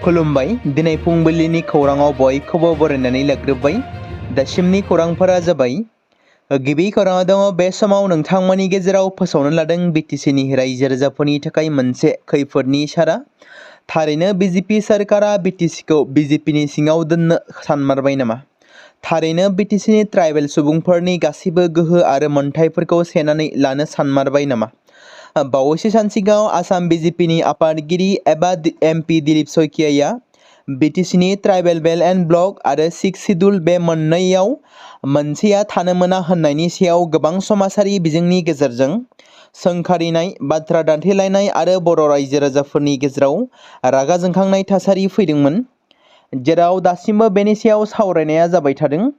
खुलुमबाय दिनै फुंबिलिनि खौराङाव बयखौबो बरायनानै लाग्रोबाय दासिमनि खौरांफोरा जाबाय गिबि खौराङाव दङ बे समाव नोंथांमोननि गेजेराव फोसावनो लादों बिटिसिनि रायजो राजाफोरनि थाखाय मोनसे खैफोदनि इसारा थारैनो बिजेपि सरकारा बिटिसिखौ बिजेपिनि सिङाव दोननो सानमारबाय नामा थारैनो बिटिसिनि ट्राइबेल सुबुंफोरनि गासैबो गोहो आरो मोनथायफोरखौ सेनानै लानो सानमारबाय नामा बावैसो सान सिगाङाव आसाम बिजेपिनि आफादगिरि एबा एमपि दिलीप शइकियाया बिटिसिनि ट्राइबेल बेल्ट एन्ड ब्लक आरो 6 शिड्युल बे मोननैयाव मोनसेया थानो मोना होननायनि सायाव गोबां समाजारि बिजोंनि गेजेरजों सोंखारिनाय बाथ्रा दान्थेलायनाय आरो बर' रायजो राजाफोरनि गेजेराव रागा जोंखांनाय थासारि फैदोंमोन जेराव दासिमबो बेनि सायाव सावरायनाया जाबाय थादों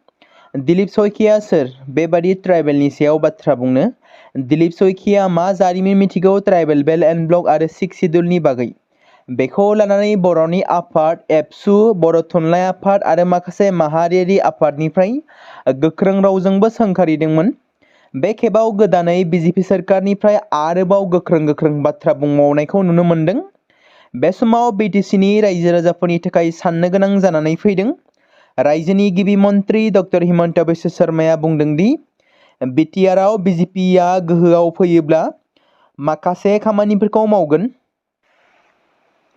दिलीप शइकिया सोर बेबादि ट्राइबेलनि सायाव बाथ्रा बुंनो दिलीप शइकिया मा जारिमिन मिथिगौ ट्राइबेल बेल्ट एन्ड ब्लक आरो 6 शिड्युलनि बागै बेखौ लानानै बर'नि आफाद एबसु बर' थुनलाइ आफाद आरो माखासे माहारियारि आफादनिफ्राय गोख्रों रावजोंबो सोंखारिदोंमोन बे खेबाव गोदानै बिजेपि सरकारनिफ्राय आरोबाव गोख्रों बाथ्रा बुंबावनायखौ नुनो मोन्दों बे समाव बिटिसिनि रायजो राजाफोरनि थाखाय साननो गोनां जानानै फैदों रायजोनि गिबि मन्त्रि डक्टर हिमन्त बिश्व शर्माया बुंदों दि बिटिआरआव बिजेपिआ गोहोआव फैयोब्ला माखासे खामानिफोरखौ मावगोन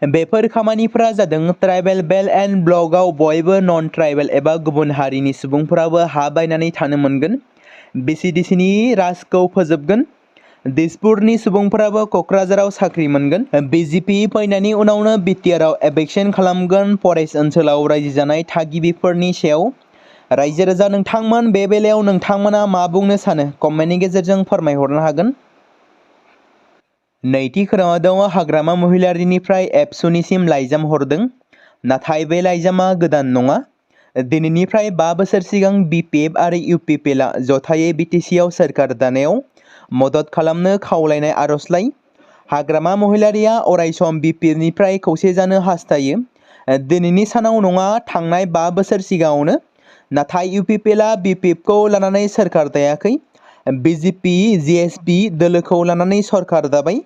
बेफोर खामानिफोरा जादों ट्राइबेल बेल्ट एन्ड ब्लकआव बयबो नन ट्राइबेल एबा गुबुन हारिनि सुबुंफोराबो हा बायनानै थानो मोनगोन बिसिडिसिनि राजखौ फोजोबगोन दिसपुरनि सुबुंफोराबो क'क्राझाराव साख्रि मोनगोन बिजेपि फैनायनि उनावनो बिटिआरआव एभिक्सन खालामगोन फरेस्ट ओनसोलाव रायजो जानाय थागिबिफोरनि सायाव रायजो राजा नोंथांमोन बे बेलायाव नोंथांमोना मा बुंनो सानो कमेन्टनि गेजेरजों फोरमायहरनो हागोन नैथि खौराङाव दङ हाग्रामा महिलारिनिफ्राय एबसुनिसिम लाइजाम हरदों नाथाय बे लाइजामा गोदान नङा दिनैनिफ्राय 5 बोसोर सिगां बिपिएफ आरो इउपिपिएलआ जथायै बिटिसिआव सोरखार दानायाव मदद खालामनो खावलायनाय आर'जलाइ हाग्रामा महिलारिया अरायसम बिपिएफनिफ्राय खौसे जानो हास्थायो दिनैनि सानाव नङा थांनाय 5 बोसोर सिगाङावनो नाथाय इउपिपिएलआ बिपिएफखौ लानानै सोरखार दायाखै बिजेपि जिएसपि दोलोखौ लानानै सरखार दाबाय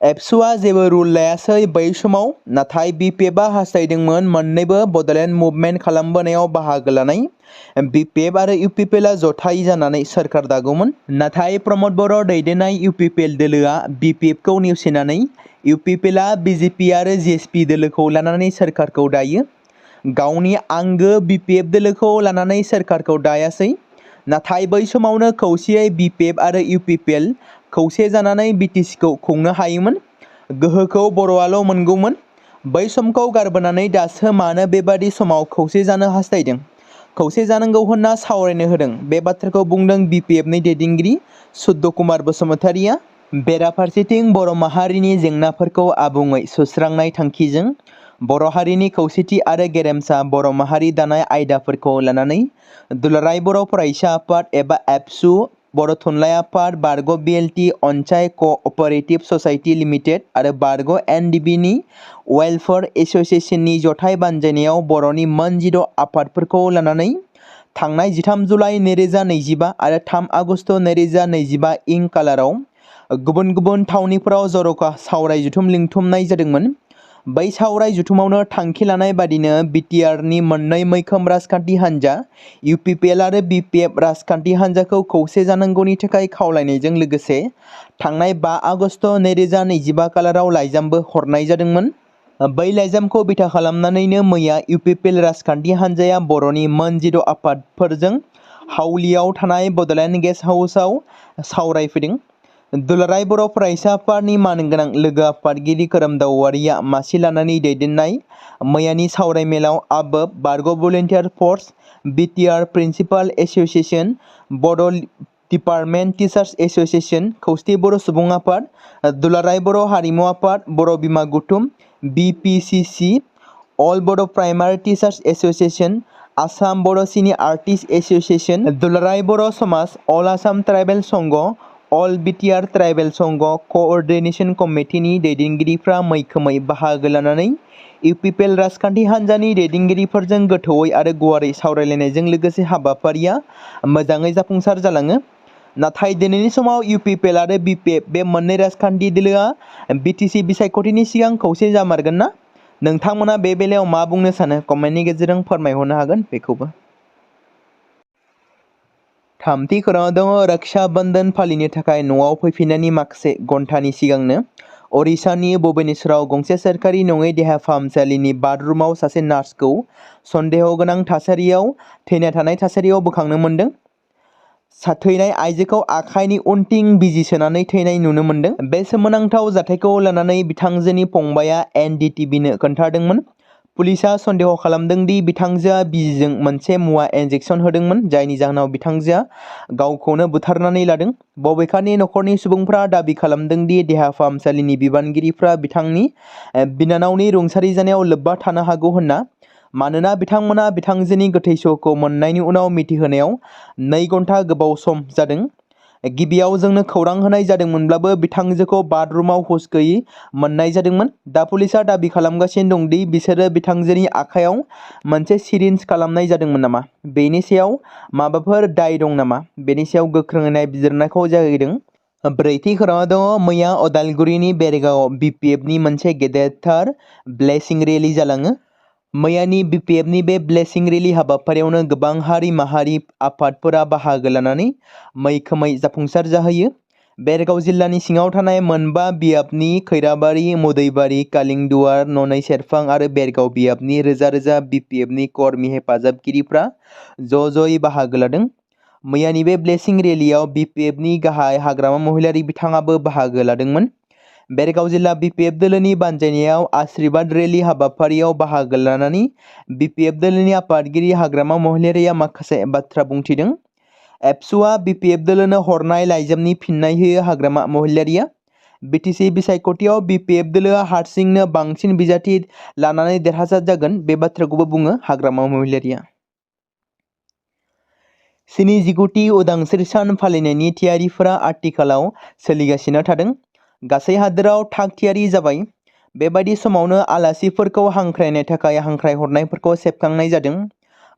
एबसुआ जेबो रुल लायासै बै समाव नाथाय बिपिएफआ हास्थायदोंमोन मोन्नैबो बड'लेण्ड मुभमेन्ट खालामबोनायाव बाहागो लानाय बिपिएफ आरो इउपिपिएलआ जथाय जानानै सोरखार दागौमोन नाथाय प्रमद बर' दैदेननाय इउपिपिएल दोलोआ बिपिएफखौ नेवसिनानै इउपिपिएलआ बिजेपि आरो जिएसपि दोलोखौ लानानै सोरखारखौ दायो गावनि आंगो बिपिएफ दोलोखौ लानानै सोरखारखौ दायासै नाथाय बै समावनो खौसेयै बिपिएफ आरो इउपिपिएल खौसे जानानै बिटिसिखौ खुंनो हायोमोन गोहोखौ बर'आल' मोनगौमोन बै समखौ गारबोनानै दासो मानो बेबादि समाव खौसे जानो हास्थायदों खौसे जानांगौ होनना सावरायनो होदों बे बाथ्राखौ बुंदों बिपिएफनि दैदेनगिरि सुद्ध कुमार बसुमतारिया बेराफारसेथिं बर' माहारिनि जेंनाफोरखौ आबुङै सुस्रांनाय थांखिजों बर' हारिनि खौसेथि आरो गेरेमसा बर' माहारि दानाय आयदाफोरखौ लानानै दुलाराय बर' फरायसा आफाद एबा एबसु बर' थुनलाइ आफाद बारग' बिएलटि अनसाय क'अपारेटिभ ससाइटि लिमिटेड आरो बारग' एनडिबिनि वेलफेयार एस'सिएशननि जथाय बानजायनायाव बर'नि मोन 10 आफादफोरखौ लानानै थांनाय 13 जुलाइ 2025 आरो 3 आगस्ट 2025 इं कालाराव गुबुन गुबुन थावनिफोराव जर'खा सावराय जथुम लिंथुमनाय जादोंमोन बै सावराय जथुमावनो थांखि लानाय बादिनो बिटिआरनि मोननै मैखोम राजखान्थि हान्जा इउपिपिएल आरो बिपिएफ राजखान्थि हान्जाखौ खौसे जानांगौनि थाखाय खावलायनायजों लोगोसे थांनाय 5 आगस्ट 2025 कालाराव लाइजामबो हरनाय जादोंमोन बै लाइजामखौ बिथा खालामनानैनो मैया इउपिपिएल राजखान्थि हान्जाया बर'नि मोन 10 आफादफोरजों हावलियाव थानाय बड'लेण्ड गेस्ट हाउसआव सावरायफैदों दुलाराय बर' फरायसा आफादनि मानगोनां लोगो आफादगिरि खोरोमदाव औवारिया मासि लानानै दैदेननाय मैयानि सावरायमेलाव आबोब बारग' भलुन्टियार फर्स बिटिआर प्रिन्सिपाल एस'सिएशन बड' डिपार्टमेन्ट टिचार्स एस'सिएशन खौसेथि बर' सुबुं आफाद दुलाराय बर' हारिमु आफाद बर' बिमा गौथुम बिपिसिसि अल बड' प्राइमारि टिचार्स एस'सिएशन आसाम बर' सिनियर आर्टिस्ट एस'सिएशन दुलाराय बर' समाज अल आसाम ट्राइबेल संघ अल बिटिआर ट्राइबेल संघ क'अर्डिनेशन कमिटिनि दैदेनगिरिफ्रा मैखोमै बाहागो लानानै इउपिपिएल राजखान्थि हान्जानि दैदेनगिरिफोरजों गोथौयै आरो गुवारै सावरायलायनायजों लोगोसे हाबाफारिया मोजाङै जाफुंसार जालाङो नाथाय दिनैनि समाव इउपिपिएल आरो बिपिएफ बे मोननै राजखान्थि दोलोआ बिटिसि बिसायख'थिनि सिगां खौसे जामारगोन ना नोंथांमोना बे बेलायाव मा बुंनो सानो कमेन्टनि गेजेरजों फोरमायहरनो हागोन बेखौबो। थामथि खौराङाव दङ रक्षा बन्धन फालिनो थाखाय न'आव फैफिननायनि माखासे घन्टानि सिगांनो ओडिशानि भुबनेश्वराव गंसे सोरखारि नङै देहा फाहामसालिनि बाथरुमाव सासे नार्सखौ सन्देह गोनां थासारियाव थैना थानाय थासारियाव बोखांनो मोन्दों। थैनाय आइजोखौ आखाइनि उनथिं बिजि सोनानै थैनाय नुनो मोन्दों। बे सोमोनांथाव जाथायखौ लानानै बिथांजोनि फंबायआ NDTVनो खोन्थादोंमोन। पुलिसआ सन्देह खालामदों दि बिथांजोआ बिजिजों मोनसे मुवा इन्जेक्सन होदोंमोन जायनि जाहोनाव बिथांजोआ गावखौनो बुथारनानै लादों। बबेखानि नखरनि सुबुंफ्रा दाबि खालामदों दि देहा फाहामसालिनि बिबानगिरिफ्रा बिथांनि बिनानावनि रुंसारि जानायाव लोब्बा थानो हागौ होनना, मानोना बिथांमोना बिथांजोनि गोथै सहखौ मोन्नायनि उनाव मिथिहोनायाव 2 घन्टा गोबाव सम जादों। गिबियाव जोंनो खौरां होनाय जादोंमोनब्लाबो बिथांजोखौ बाथरुमाव हुस गैयै मोननाय जादोंमोन। दा पुलिसआ दाबि खालामगासिनो दं दि बिसोरो बिथांजोनि आखायाव मोनसे सिरिन्ज खालामनाय जादोंमोन नामा, बेनि सायाव माबाफोर दाय दं नामा, बेनि सायाव गोख्रोङै नायबिजिरनायखौ जागायदों। ब्रैथि खौराङाव दङ मैया अदालगुरिनि बेरगावआव BPFनि मोनसे गेदेरथार ब्लेसिं रेलि जालाङो। मैयानि BPFनि बे ब्लेसिं रेलि हाबाफारियावनो गोबां हारि माहारि आफादफोरा बाहागो लानानै मैखोमै जाफुंसार जाहैयो। बेरगाव जिल्लानि सिङाव थानाय मोनबा बियाबनि खैराबारि, मुदैबारि, कालिंदुवार, ननै सेरफां आरो बेरगाव बियाबनि रोजा रोजा BPFनि कर्मि हेफाजाबगिरिफ्रा ज'ज'यै बाहागो लादों। मैयानि बे ब्लेसिं रेलियाव BPFनि गाहाय हाग्रामा महिलारि बिथाङाबो बाहागो लादोंमोन। बेरगाव जिल्ला BPF दोलोनि बानजायनायाव आशीर्बाद रेलि हाबाफारियाव बाहागो लानानै BPF दोलोनि आफादगिरि हाग्रामा महिलारिया माखासे बाथ्रा बुंथिदों। एबसुआ BPF दोलोनो हरनाय लाइजामनि फिननाय होयो हाग्रामा महिलारिया। BTC बिसायख'थियाव BPF दोलोआ हारसिंनो बांसिन बिजाथि लानानै देरहासार जागोन, बे बाथ्राखौबो बुङो हाग्रामा महिलारिया। 79थि उदांस्रि सान फालिनायनि थियारिफोरा आथिखालाव सोलिगासिनो थादों। गासै हादोराव थाग थियारि जाबाय। बेबादि समावनो आलासिफोरखौ हांख्रायनो थाखाय हांख्रायहरनायफोरखौ सेबखांनाय जादों।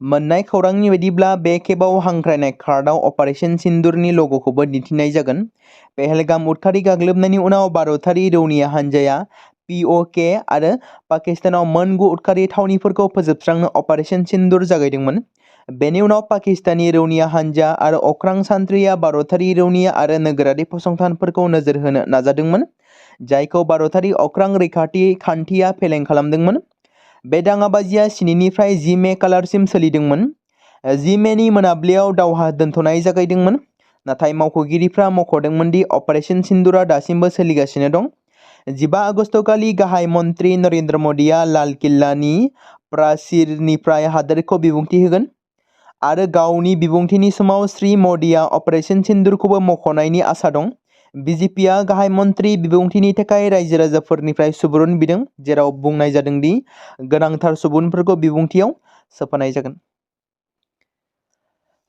मोन्नाय खौरांनि बायदिब्ला बे खेबाव हांख्रायनाय कार्डआव अपारेशन सिन्दुरनि लग'खौबो दिन्थिनाय जागोन। पहेलगाम उदखारि गाग्लोबनायनि उनाव भारतारि रौनिया हान्जाया POK आरो पाकिस्तानाव मोन 9 उदखारि थावनिफोरखौ फोजोबस्रांनो अपारेशन सिन्दुर जागायदोंमोन। बेनि उनाव पाकिस्तानी रौनिया हान्जा आरो अख्रां सान्थ्रिया भारतारि रौनिया आरो नोगोरारि फसंथानफोरखौ नोजोर होनो नाजादोंमोन, जायखौ भारतारि अख्रां रैखाथि खान्थिया फेलें खालामदोंमोन। बे दाङाबाजिया 7 निफ्राय 10 मे खालारसिम सोलिदोंमोन। 10 मेनि मोनाबिलियाव दावहा दोनथ'नाय जागायदोंमोन, नाथाय मावख'गिरिफ्रा मख'दोंमोन दि अपारेशन सिन्दुरआ दासिमबो सोलिगासिनो दं। 15 आगस्तखालि गाहाय मन्त्रि नरेन्द्र मोदीआ लाल किल्लानि प्राचीरनिफ्राय हादोरखौ बिबुंथि होगोन आरो गावनि बिबुंथिनि समाव श्री मोदीआ अपारेशन सिन्दुरखौबो मख'नायनि आसा दं। BJPआ गाहाय मन्त्रि बिबुंथिनि थाखाय रायजो राजाफोरनिफ्राय सुबुरुन बिदों, जेराव बुंनाय जादों दि गोनांथार सुबुंफोरखौ बिबुंथियाव सोफानाय जागोन।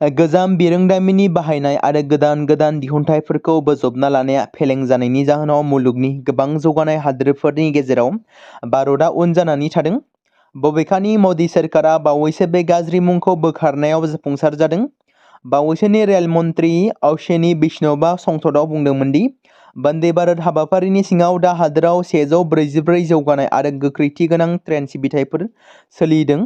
गोजाम बिरोंदामिननि बाहायनाय आरो गोदान दिहुनथायफोरखौ बोजबना लानाया फेलें जानायनि जाहोनाव मुलुगनि गोबां जौगानाय हादोरफोरनि गेजेराव भारतआ उन जानानै थादों। बबेखानि मदि सोरखारा बावैसो बे गाज्रि मुंखौ बोखारनायाव जाफुंसार जादों। बावैसोनि रेल मन्त्रि अश्विनी वैष्णवआ संसदआव बुंदोंमोन दि वंदे भारत हाबाफारिनि सिङाव दा हादोराव 144 जौगानाय आरो गोख्रैथि गोनां ट्रेन सिबिथायफोर सोलिदों।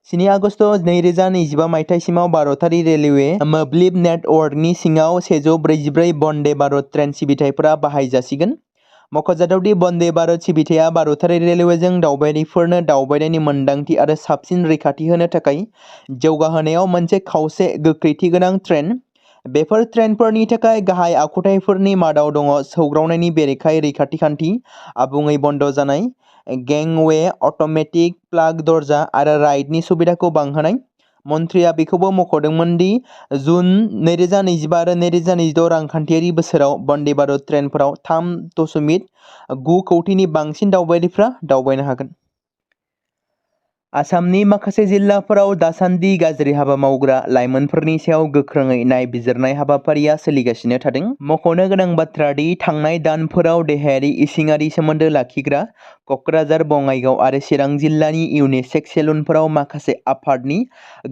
7 आगस्त 2025 मायथाइसिमाव भारतारि रेलवे मोब्लिब नेटवर्कनि सिङाव 144 वंदे भारत ट्रेन सिबिथायफोरा बाहायजासिगोन। मख'जाथाव दि वंदे भारत सिबिथाया भारतारि रेलवेजों दावबायारिफोरनो दावबायनायनि मोन्दांथि आरो साबसिन रैखाथि होनो थाखाय जौगाहोनायाव मोनसे खावसे गोख्रैथि गोनां ट्रेन। बेफोर ट्रेनफोरनि थाखाय गाहाय आखुथायफोरनि मादाव दङ सौग्रावनायनि बेरेखायै रैखाथि खान्थि, आबुङै बन्द जानाय गेंवे, अट'मेटिक प्लाग दरजा आरो राइडनि सुबिदाखौ बांहोनाय। मन्थ्रिया बेखौबो मख'दोंमोन दि जुन 2025 आरो 2026 रांखान्थियारि बोसोराव वंदे भारत ट्रेनफोराव 3.9 कौटिनि बांसिन दावबायारिफ्रा दावबायनो हागोन। आसामनि माखासे जिल्लाफोराव दासान्दि गाज्रि हाबा मावग्रा लाइमोनफोरनि सायाव गोख्रोङै नायबिजिरनाय हाबाफारिया सोलिगासिनो थादों। मख'नो गोनां बाथ्रा दि थांनाय दानफोराव देहायारि इसिङारि सोमोन्दो लाखिग्रा क'क्राझार, बङाइगाव आरो चिरां जिल्लानि इउनिसेक्स सेलुनफोराव माखासे आफादनि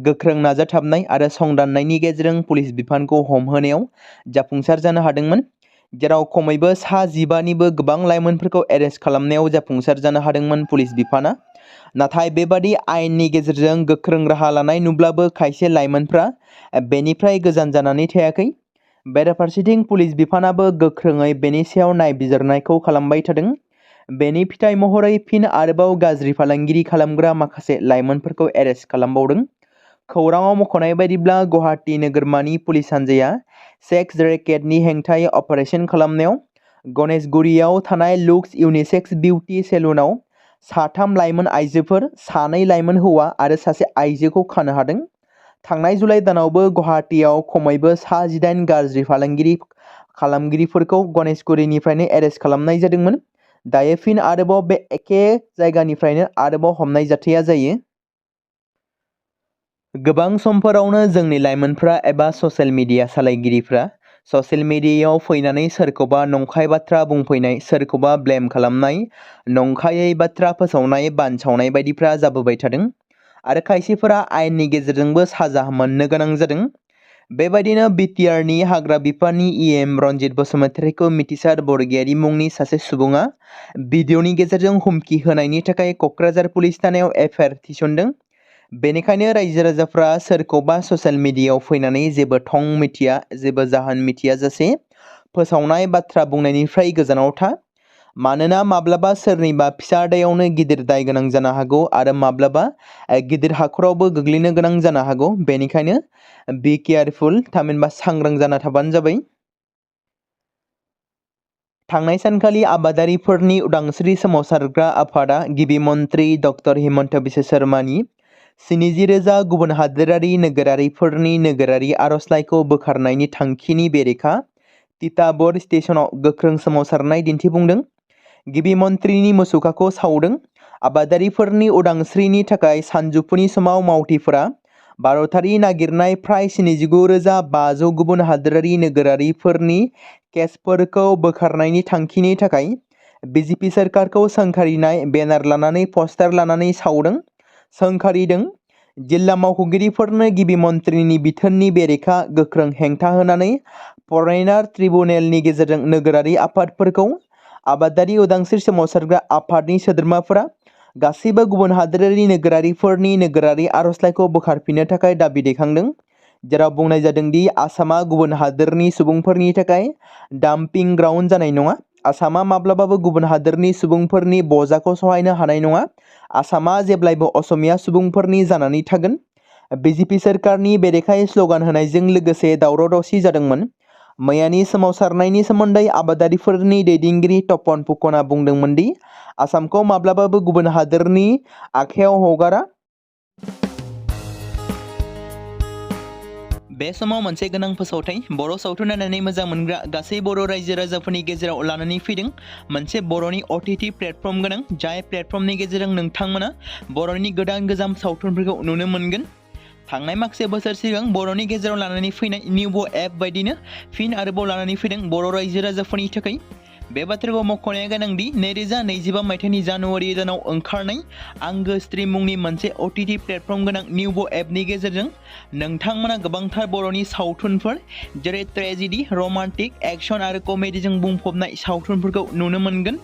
गोख्रों नाजाथाबनाय आरो संदाननायनि गेजेरजों पुलिस बिफानखौ हमहोनायाव जाफुंसार जानो हादोंमोन। जेराव खमैबो सा 15निबो गोबां लाइमोनफोरखौ एरेस्ट खालामनायाव जाफुंसार जानो हादोंमोन पुलिस बिफाना। नाथाय बेबादि आयेननि गेजेरजों गोख्रों राहा लानाय नुब्लाबो खायसे लाइमोनफ्रा बेनिफ्राय गोजान जानानै थायाखै। बेराफारसेथिं पुलिस बिफानाबो गोख्रोङै बेनि सायाव नायबिजिरनायखौ खालामबाय थादों। बेनि फिथाइ महरै फिन आरोबाव गाज्रि फालांगिरि खालामग्रा माखासे लाइमोनफोरखौ एरेस्ट खालामबावदों। खौराङाव मख'नाय बायदिब्ला गुवाहाटि नोगोरमानि पुलिस हान्जाया सेक्स रेकेटनि हेंथायै अपारेशन खालामनायाव गणेशगुरियाव थानाय लुक्स इउनिसेक्स बिउटि सेलुनाव 3 लाइमोन आइजोफोर, 2 लाइमोन हौवा आरो 1 आइजोखौ खानो हादों। थांनाय जुलाइ दानावबो गुवाहाटियाव खमैबो सा 18 गाज्रि फालांगिरि खालामगिरिफोरखौ गणेशगुरिनिफ्रायनो एरेस्ट खालामनाय जादोंमोन। दायो फिन आरोबाव बे एखे जायगानिफ्रायनो आरोबाव हमनाय जाथाया जायो। गोबां समफोरावनो जोंनि लाइमोनफ्रा एबा ससियेल मिडिया सालायगिरिफ्रा ससियेल मिडियायाव फैनानै सोरखौबा नंखाय बाथ्रा बुंफैनाय, सोरखौबा ब्लेम खालामनाय, नंखायै बाथ्रा फोसावनाय, बानसावनाय बायदिफ्रा जाबोबाय थादों आरो खायसेफोरा आयेननि गेजेरजोंबो साजा मोननो गोनां जादों। बेबायदिनो बिटिआरनि हाग्रा बिफाननि इएम रनजित बसुमतारीखौ मिथिसार बरगयारी मुंनि सासे सुबुङा भिडिअनि गेजेरजों हुमखि होनायनि थाखाय क'क्राझार पुलिस थानायाव एफआइआर थिसनदों। बेनिखायनो रायजो राजाफ्रा सोरखौबा ससियेल मिडियायाव फैनानै जेबो थं मिथिया, जेबो जाहोन मिथियाजासे फोसावनाय बाथ्रा बुंनायनिफ्राय गोजानाव था। मानोना माब्लाबा सोरनिबा फिसा दायावनो गिदिर दाय गोनां जानो हागौ आरो माब्लाबा गिदिर हाखरावबो गोग्लैनो गोनां जानो हागौ। बेनिखायनो बी केयारफुल, थामहिनबा सांग्रां जाना थाबानो जाबाय। थांनाय सानखालि आबादारिफोरनि उदांस्रि सोमावसारग्रा आफादा गिबि मन्त्रि डक्टर हिमन्त बिश्व शर्मानि 70,000 गुबुन हादोरारि नोगोरारिफोरनि नोगोरारि आर'जलाइखौ बोखारनायनि थांखिनि बेरेखा तिताबर स्टेशनाव गोख्रों सोमावसारनाय दिन्थिफुंदों। गिबि मन्थ्रिनि मुसुखाखौ सावदों। आबादारिफोरनि उदांस्रिनि थाखाय सानजौफुनि समाव मावथिफोरा भारतारि नागिरनाय फ्राय 79,500 गुबुन हादोरारि नोगोरारिफोरनि केसफोरखौ बोखारनायनि थांखिनि थाखाय बिजेपि सोरखारखौ सोंखारिनाय बेनार लानानै पस्टार लानानै सावदों, सोंखारिदों। जिल्ला मावख'गिरिफोरनो गिबि मन्थ्रिनि बिथोननि बेरेखा गोख्रों हेंथा होनानै फरेनार ट्रिब्युनेलनि गेजेरजों नोगोरारि आफादफोरखौ आबादारि उदांस्रि सोमावसारग्रा आफादनि सोद्रोमाफोरा गासैबो गुबुन हादोरारि नोगोरारिफोरनि नोगोरारि आर'जलाइखौ बोखारफिननो थाखाय दाबि दैखांदों, जेराव बुंनाय जादों दि आसामा गुबुन हादोरनि सुबुंफोरनि थाखाय डाम्पिं ग्राउन्ड जानाय नङा। आसामा माब्लाबाबो गुबुन हादोरनि सुबुंफोरनि बजाखौ सहायनो हानाय नङा। आसामा जेब्लायबो असमिया सुबुंफोरनि जानानै थागोन। बिजेपि सोरखारनि बेरेखायै स्लगान होनायजों लोगोसे दावराव-दावसि जादोंमोन। मैयानि सोमावसारनायनि सोमोन्दै आबादारिफोरनि दैदेनगिरि तपन फुकना बुंदोंमोन दि आसामखौ माब्लाबाबो गुबुन हादोरनि आखायाव हगारा। बे समाव मोनसे गोनां फोसावथाय बर' सावथुन नायनानै मोजां मोनग्रा गासै बर' रायजो राजाफोरनि गेजेराव लानानै फैदों मोनसे बर'नि OTT प्लेटफर्म गोनां, जाय प्लेटफर्मनि गेजेरजों नोंथांमोना बर'नि गोदान सावथुनफोरखौ नुनो मोनगोन। थांनाय माखासे बोसोर सिगां बर'नि गेजेराव लानानै फैनाय निउबो एप बायदिनो फिन आरोबाव लानानै फैदों बर' रायजो राजाफोरनि थाखाय। बे बाथ्राखौ मख'नाया गोनांदि 2025 मायथाइनि जानुवारि दानाव ओंखारनाय आंगो स्ट्रिम मुंनि मोनसे OTT प्लेटफर्म गोनां निउबो एपनि गेजेरजों नोंथांमोना गोबांथार बर'नि सावथुनफोर जेरै ट्रेजेडि, रमान्टिक, एक्सन आरो कमेडिजों बुंफबनाय सावथुनफोरखौ नुनो मोनगोन।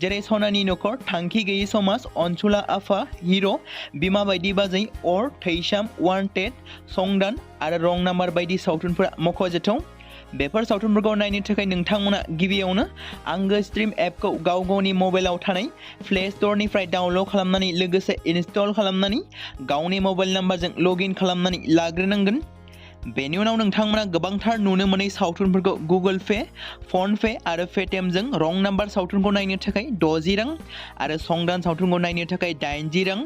जेरै सनानि नखर, थांखि गैयै समाज, अनसुला आफा, हिर', बिमा बायदि बाजै, अर, थैसाम, वान्टेड, संदान आरो रं नाम्बार बायदि सावथुनफोरा मख'जाथाव। बेफोर सावथुनफोरखौ नायनो थाखाय नोंथांमोना गिबियावनो आंगो स्ट्रिम एपखौ गाव गावनि मबाइलाव थानाय प्ले स्ट'रनिफ्राय डाउनल'ड खालामनानै लोगोसे इनस्टल खालामनानै गावनि मबाइल नाम्बारजों लग इन खालामनानै लाग्रोनांगोन। बेनि उनाव नोंथांमोना गोबांथार नुनो मोनै सावथुनफोरखौ गुगोल पे, फन पे आरो पेटिएमजों रं नाम्बार सावथुनखौ नायनो थाखाय 60 रां आरो संदान सावथुनखौ नायनो थाखाय 80 रां,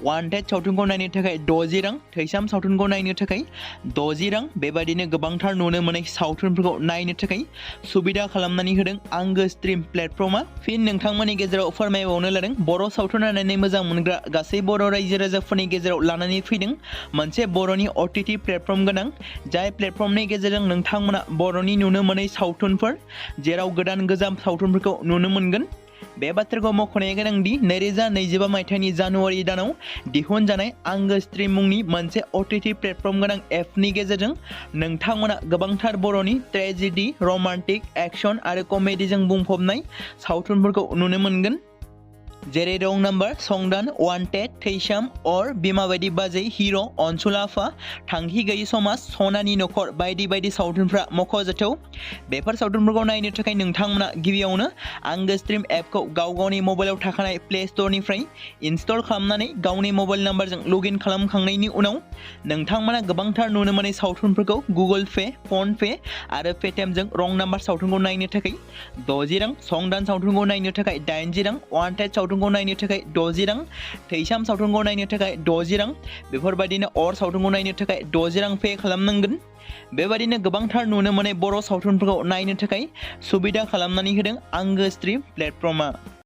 वान्टेड सावथुनखौ नायनो थाखाय 60 रां, थैसाम सावथुनखौ नायनो थाखाय 60 रां बेबायदिनो गोबांथार नुनो मोनै सावथुनफोरखौ नायनो थाखाय सुबिदा खालामनानै होदों आंगो स्ट्रिम प्लेटफर्मा। फिन नोंथांमोननि गेजेराव फोरमायबावनो लादों बर' सावथुन नायनानै मोजां मोनग्रा गासै बर' रायजो राजाफोरनि गेजेराव लानानै फैदों मोनसे बर'नि OTT प्लेटफर्म गोनां, जाय प्लेटफर्मनि गेजेरजों नोंथांमोना बर'नि नुनो मोनै सावथुनफोर जेराव गोदान सावथुनफोरखौ नुनो मोनगोन। बे बाथ्राखौ मख'नाया गोनांदि 2025 मायथाइनि जानुवारि दानाव दिहुनजानाय आंगो स्ट्रीम मुंनि मोनसे OTT प्लेटफर्म गोनां एपनि गेजेरजों नोंथांमोना गोबांथार बर'नि ट्रेजेडी, रमान्टिक, एक्शन आरो कमेडीजों बुंफबनाय सावथुनफोरखौ नुनो मोनगोन। जेरै रं नाम्बार, संदान, वान्टेड, थैसाम, अर, बिमा बायदि बाजै, हिर', अनसुला आफा, थांखि गैयि समाज, सनानि नखर बायदि बायदि सावथुनफ्रा मख'जाथाव। बेफोर सावथुनफोरखौ नायनो थाखाय नोंथांमोना गिबियावनो आंगो स्ट्रीम एपखौ गावनि मबाइलाव थाखानाय प्ले स्ट'रनिफ्राय इनस्टल खालामनानै गावनि मबाइल नाम्बारजों लगइन खालामखांनायनि उनाव नोंथांमोना गोबांथार नुनो मोननाय सावथुनफोरखौ गुगोल पे, फन पे आरो पेटिएमजों रं नाम्बार सावथुनखौ नायनो थाखाय 60 रां, संदान सावथुनखौ नायनो थाखाय 80 रां, वान्टेड सावथुनखौ नायनो थाखाय 60 रां, थैसाम सावथुनखौ नायनो थाखाय 60 रां, बेफोरबायदिनो अर सावथुनखौ नायनो थाखाय 60 रां पे खालामनांगोन। बेबायदिनो गोबांथार नुनो मोननाय बर' सावथुनफोरखौ नायनो थाखाय सुबिदा खालामनानै होदों आंगो स्ट्रीम प्लेटफर्मा।